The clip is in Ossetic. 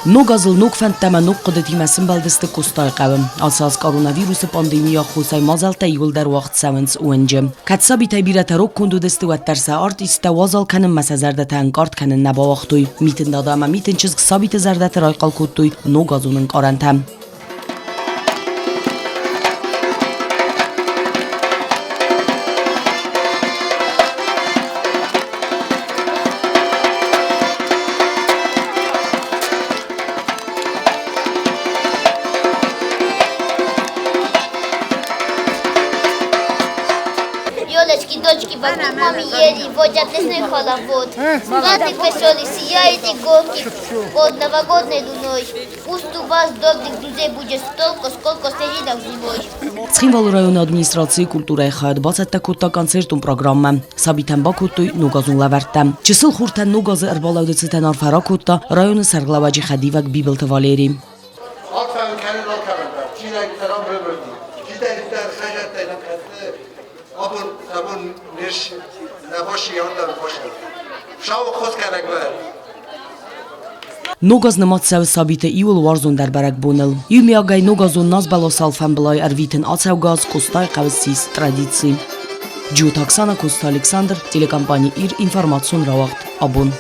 Ног азыл ног фӕндтӕ ӕмӕ ног хъуыдытимӕ сӕмбӕлдысты Къостайыхъӕуы. Ацы аз коронавирусы пандемийы аххосӕй мадзӕлттӕ иууылдӕр уагъд цӕуынц уынджы. Кӕд сабитӕй бирӕтӕ рог конд уыдысты, уӕддӕр сӕ артисттӕ уазал кӕнынмӕ сӕ зӕрдӕтӕ ӕнкъард кӕнын нӕ бауагътой. Митын дада ӕмӕ Митын чызг сабиты зӕрдӕты райхъал кодтой ногазон ӕнкъарӕнтӕ. Елочки, дочки, вокруг мамы ели, водят лесной хоровод. Праздник веселый, сияет иголки под новогодной луной. Пусть у вас добрых друзей будет столько, сколько снежинок зимой. Цхинвалы районы администрацийы культурӕйы хайад бацӕттӕ кодта концертон программӕ. Сабитӕн бакодтой ногазон лӕвӕрттӕ. Чысыл хуртӕн ног азы ӕрбалӕуды цытӕн арфӕ ракодта районы сӕргълӕууӕджы хӕдивӕг Бибылты Валери. Арфӕ кӕнын алкӕмӕн дӕр, чидӕриддӕр ам рымырди, чидӕриддӕр хӕзӕрттӕй нӕм кӕсы, абон абон не нӕ баши ардӕм баши. Сау хосгӕнӕг мӕ. Ног аз нымад цӕуы сабиты иууыл уарзондӕр бӕрӕгбоныл. Иумиагӕй ногазон назбӕлас алфӕмбылай ӕрвитын ацӕугӕ аз Къостайы хъӕуы ссис традици. Джиоты Оксана, Коцты Александр, телекомпани «Ир», информацион рауагъд «Абон».